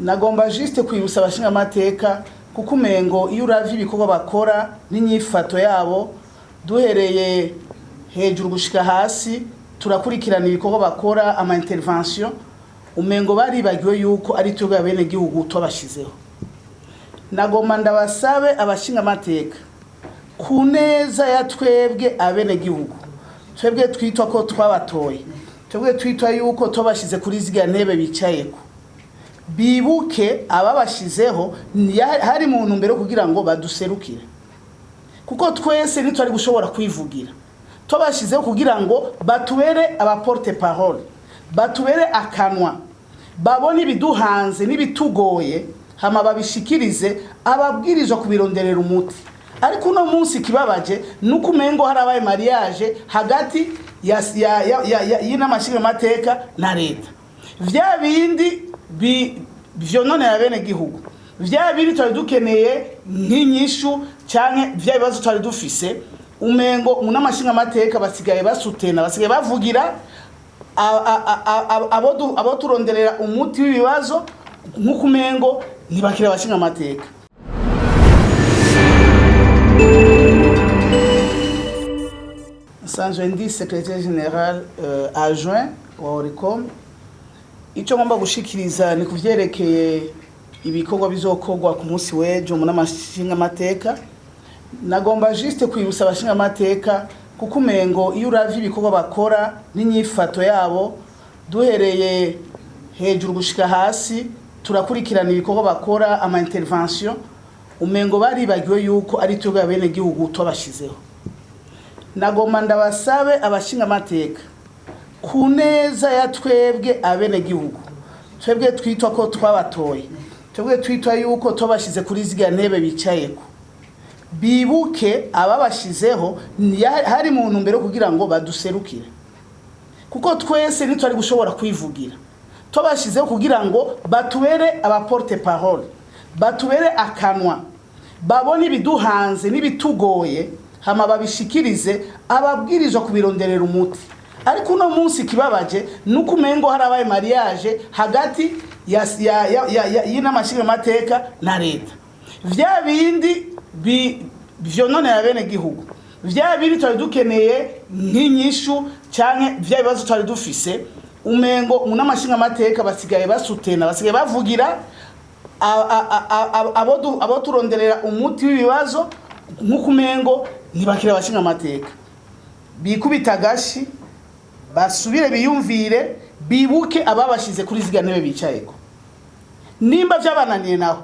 Nagomba juste kwibutsa abashingamateka, kuko umengo iyo uravye ibikorwa bakora n'inyifato yabo, duhereye hejuru gushika hasi, turakurikirana ibikorwa bakora, ama intervention, umengo baribagiwe yuko ari twebwe abenegihugu twabashizeho. Nagomba ndabasabe abashingamateka, ku neza ya twebwe abenegihugu, twebwe twitwa ko twabatoye, twebwe twitwa yuko twabashize kuri ziriya ntebe bicayeko, bibuke ababashizeho hari mu ntumbero kugira ngo baduserukire, kuko twese ntitwari gushobora kwivugira. Twabashizeho kugira ngo batubere aba porte-parole, batubere akanwa, babone ibiduhanze n'ibitugoye, hama babishikirize ababwirizwa kubironderera umuti. Ariko uno munsi ikibabaje nuko umengo harabaye mariage hagati ya y'inama nshingamateka na leta. Vya bindi vyononera bene gihugu, vya bindi twari dukeneye nk'inyishu, canke vya bibazo twari dufise, umengo mu nama nshingamateka basigaye basutena, basigaye bavugira abo turonderera umuti w'ibibazo, nk'uko umengo ntibakira abashingamateka. Nsanzwe ndi secrétaire général adjoint wa Oricom. Icyo ngomba gushikiriza ni kuvyerekeye ibikorwa bizokorwa ku munsi w'ejo mu nama nshingamateka. Nagomba juste kwibutsa abashingamateka, kuko umengo iyo uravye ibikorwa bakora n'inyifato yabo, duhereye hejuru gushika hasi, turakurikirana ibikorwa bakora, ama intervention, umengo baribagiwe yuko ari twebwe abenegihugu twabashizeho. Nagomba ndabasabe abashingamateka, ku neza ya twebwe abenegihugu, twebwe twitwa ko twabatoye, twebwe twitwa yuko twabashize kuri ziriya ntebe bicayeko, bibuke ababashizeho hari mu ntumbero kugira ngo baduserukire, kuko twese ntitwari gushobora kwivugira. Twabashizeho kugira ngo batubere aba porte-parole, batubere akanwa, babone ibiduhanze n'ibitugoye, hama babishikirize ababwirizwa kubironderera umuti. Ariko uno munsi ikibabaje nuko umengo harabaye mariage hagati ya y'inama nshingamateka na leta. Vya bindi vyononera bene gihugu, vya bindi twari dukeneye nk'inyishu, canke vya bibazo twari dufise, umengo mu nama nshingamateka basigaye basutena, basigaye bavugira abo turonderera umuti w'ibibazo, nk'uko umengo ntibakira abashingamateka. Bikubita agashi, basubire biyumvire, bibuke ababashize kuri ziriya ntebe bicayeko. Nimba vyabananiye naho,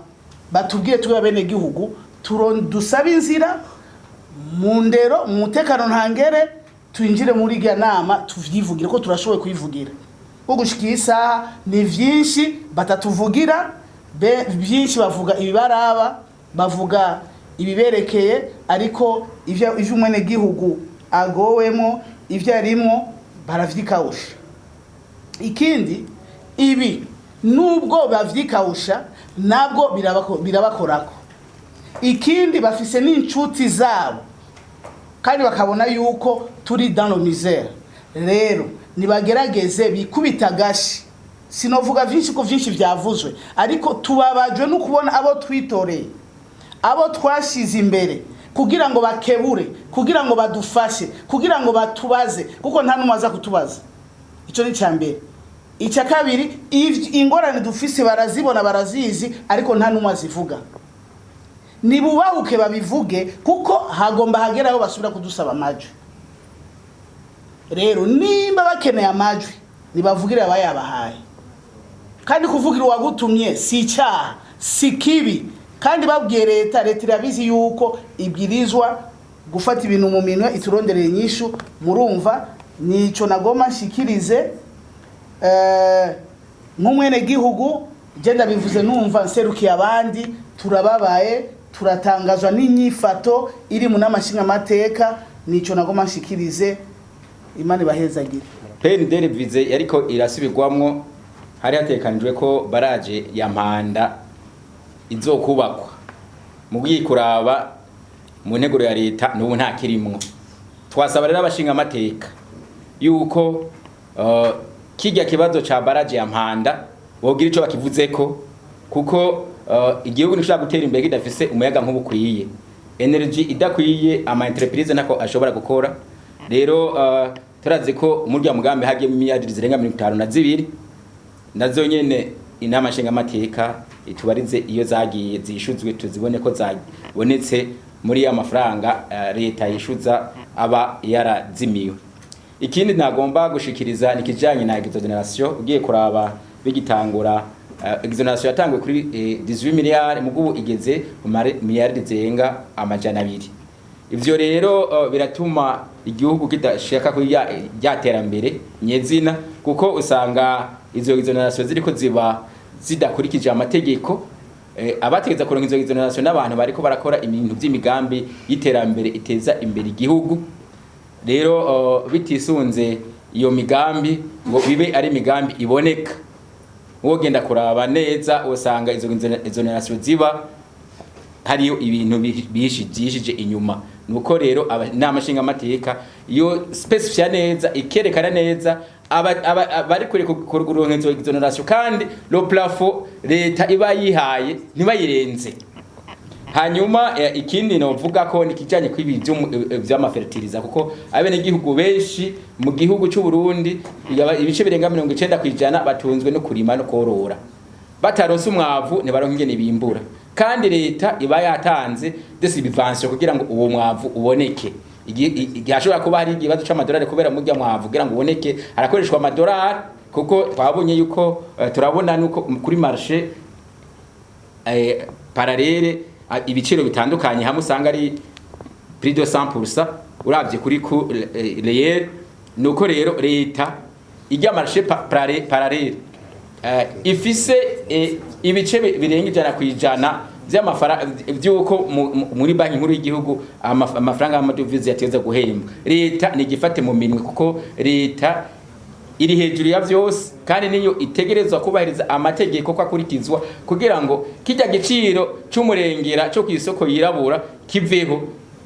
batubwire tube abene gihugu, dusabe inzira mu ndero, mu mutekano ntangere, twinjire muri irya nama tuvyivugire, ko turashoboye kuyivugira. Ko gushika iyi saha ni vyinshi batatuvugira, byinshi bavuga ibibaraba, bavuga ibiberekeye, ariko ivyo umwenegihugu agowemo, ivyo arimwo, baravyikawusha. Ikindi, ibi nubwo bavyikawusha, nabwo birabakorako. Ikindi, bafise n'inshuti zabo kandi bakabona yuko turi dans le misère. Rero nibagerageze bikubita agashi. Sinovuga vyinshi ko vyinshi vyavuzwe, ariko tubabajwe no kubona abo twitoreye, abo twashize imbere kugira ngo bakebure, kugira ngo badufashe, kugira ngo batubaze, kuko nta n'umwe aza kutubaza. Ico ni icya mbere. Icya kabiri, ingorane dufise barazibona, barazizi, ariko nta n'umwe azivuga. Nibubahuke babivuge, kuko hagomba hageraho basubira kudusaba amajwi. Rero nimba bakeneye amajwi, nibavugire abayabahaye. Kandi kuvugira uwagutumye si icyaha, si kibi. Kandi babwiye leta, leta irabizi yuko ibwirizwa gufata ibintu mu minwe, ituronderera inyishu. Murumva nico nagomba nshikirize nk'umwenegihugu. Je ndabivuze numva nserukiye abandi. Turababaye, turatangazwa n'inyifato iri mu nama nshingamateka. Nico nagomba nshikirize. Imana ibahezagire. PND révisée yariko irasubirwamwo, hari hatekanijwe ko baraje ya Mpanda izokubakwa. Mugiye kuraba mu nteguro ya leta, n'ubu nta kirimwo. Twasaba rero abashinga amateka yuko kirya kibazo ca baraje ya Mpanda bogira ico bakivuzeko. Kuko igihugu ntishobora gutera imbere kidafise umuyaga nkuba ukwiye. Énergie idakwiye, ama entreprise ntako ashobora gukora. Rero turazi ko muri rya mugambi hagiye miliyari zirenga 52, nazo nyene inama nshingamateka itubarize iyo zagiye, zishuzwe, tuzibone ko zabonetse muri ya mafaranga leta yishuza aba yarazimiwe. Ikindi nagomba gushikiriza ni kijanye na exonération. Ugiye kuraba bigitangura, exonération yatanguye kuri 18 miliyari, mugubu igeze mu miliyari zirenga 200. Ivyo rero biratuma igihugu kidashaka kuri rya terambere nyezina, kuko usanga izo exonération ziriko ziba zidakurikije amategeko. Abategeza kuronka izo exonération n'abantu bariko barakora ibintu by'imigambi y'iterambere iteza imbere igihugu. Rero bitisunze iyo migambi ngo bibe ari imigambi iboneka, wogenda kuraba neza usanga izo exonération ziba hariyo ibintu byishije inyuma. Nuko rero inama nshingamateka iyo spécifier neza, ikerekana neza bari kure kuronka izo exonération, kandi le plafond leta iba yihaye ntibayirenze. Hanyuma ikindi novuga ko ni kijanye kw'ibi vy'ama fertilisants, kuko abenegihugu benshi mu gihugu c'u Burundi, ibice birenga 90%, batunzwe no kurima no korora. Bataronse umwavu ntibaronka ingene bimbura, kandi leta iba yatanze des subventions kugira ngo uwo mwavu uboneke. Igihe hashobora kuba hari ikibazo c'amadolari, kubera murya mwavu kugira ngo uboneke harakoreshwa amadolari, kuko twabonye yuko turabona nuko kuri marché parallèle ibiciro bitandukanye, hamwe usanga ari prix de 100% uravye kuri ku réel. Nuko rero leta ijya marché parallèle ifise ibice birenga 100% vy'amafaranga vy'uko muri Banki Nkuru y'igihugu amafaranga y'amadovize yateza guhembwa. Leta nigifate mu minwe, kuko leta iri hejuru ya vyose, kandi niyo itegerezwa kubahiriza amategeko ko akurikizwa, kugira ngo kijya giciro c'umurengera co kw'isoko yirabura kiveho,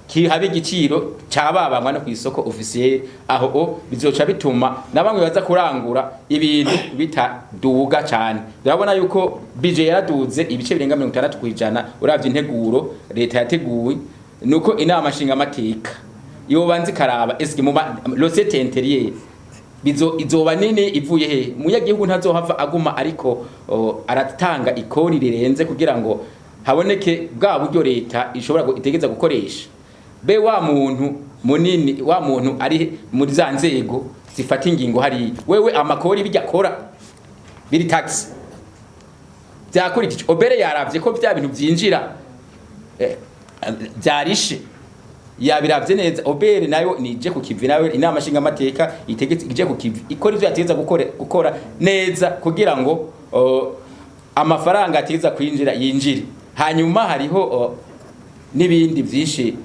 kihabe igiciro cababamwa no kw'isoko officiel. Aho o bizoca bituma na bamwe baza kurangura ibintu bitaduga cane. Urabona yuko budget yaraduze ibice birenga 60% uravye integuro leta yateguwe. Nuko inama nshingamateka yobanza ikaraba eske mu recette intérieure bizo izoba nini, ivuye he? Umunyagihugu ntazohava aguma ariko aratanga ikori rirenze kugira ngo haboneke bwa buryo leta ishobora itegeza gukoresha. Be wa muntu munini, wa muntu ari muri za nzego zifata ingingo hariya, wewe amakori bijya akora biri taxe byakurikije OBR, yaravye ko vya bintu vyinjira vyarishe, yabiravye neza? OBR nayo nije ku kivi, nayo inama nshingamateka itegetse ije ku kivi, ikora ivyo yategeza gukora neza kugira ngo amafaranga ategeza kwinjira yinjire. Hanyuma hariho n'ibindi vyinshi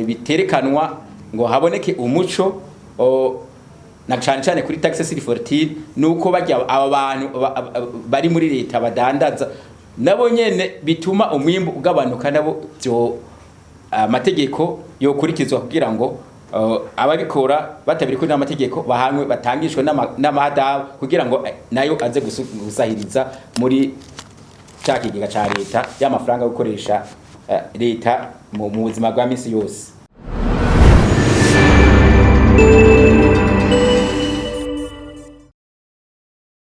biterekanwa ngo haboneke umuco, na cane cane kuri taxe sur fortune. Nuko bajya aba bantu bari muri leta badandaza nabo nyene bituma umwimbu ugabanuka, nabo byo amategeko yokurikizwa kugira ngo ababikora batabiri n'amategeko bahanwe, batangishwe n'amahadabu, kugira ngo nayo aze gusahiriza muri cya kigega ca leta y'amafaranga yo gukoresha leta mu buzima bwa misi yose.